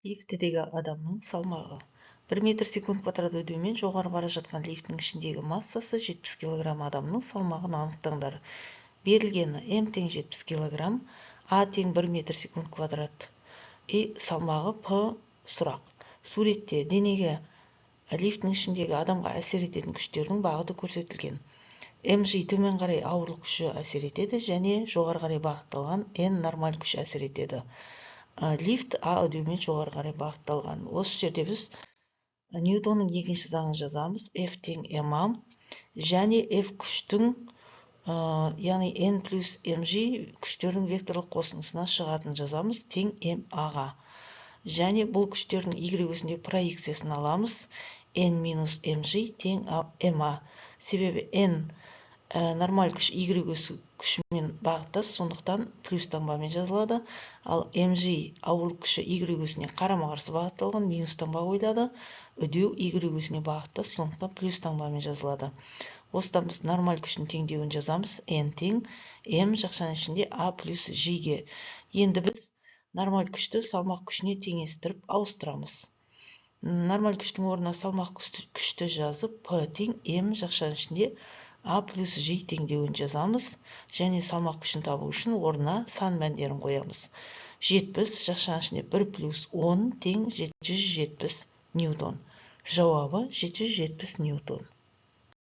Лифтідегі адамның салмағы. 1 метр секунд квадрат үдеумен жоғары бара жатқан лифтінің ішіндегі массасы 70 килограмм адамның салмағын анықтаңдар. Берілгені: м тең 70 килограмм, а тең 1 метр секунд квадрат и салмағы п. Сұрақ. Суретте денеге, лифтінің ішіндегі адамға әсер ететін күштердің бағыты көрсетілген. Mg төмен қарай ауырлық күші әсер етеді және жоғары қарай бағытталған N нормаль күші әсер етеді. Лифт А үдеумен жоғары қарай бағытталған. Осы жерде біз Ньютонның екінші заңын жазамыз: F тең ma және F күштің, яғни N плюс mg күштердің векторлық қосындысынан шығатынын жазамыз, тең ma-ға. Және бұл күштердің y осінде проекциясын аламыз: N минус mg тең ma. Себебі N нормаль күш y өсі күшімен бағыттас, сондықтан плюс таңбамен жазылады, ал mg ауырлық күші y өсіне қарама қарсы бағытталған, минус таңба қойылады. Үдеу y өсіне бағыттас, сондықтан плюс таңбамен жазылады. Осыдан біз нормаль күштің теңдеуін жазамыз: N тең m жақшаның ішінде a плюс g-ге. Енді біз нормаль күшті салмақ күшіне теңестіріп ауыстырамыз. Нормаль күштің орнына салмақ күшті жазып, p тең m жақшаның ішінде а плюс g теңдеуін жазамыз және салмақ күшін табу үшін орнына сан мәндерін қоямыз: 70 жақшаның ішінде 1 плюс 10 тең 770 ньютон. Жауабы 770 ньютон.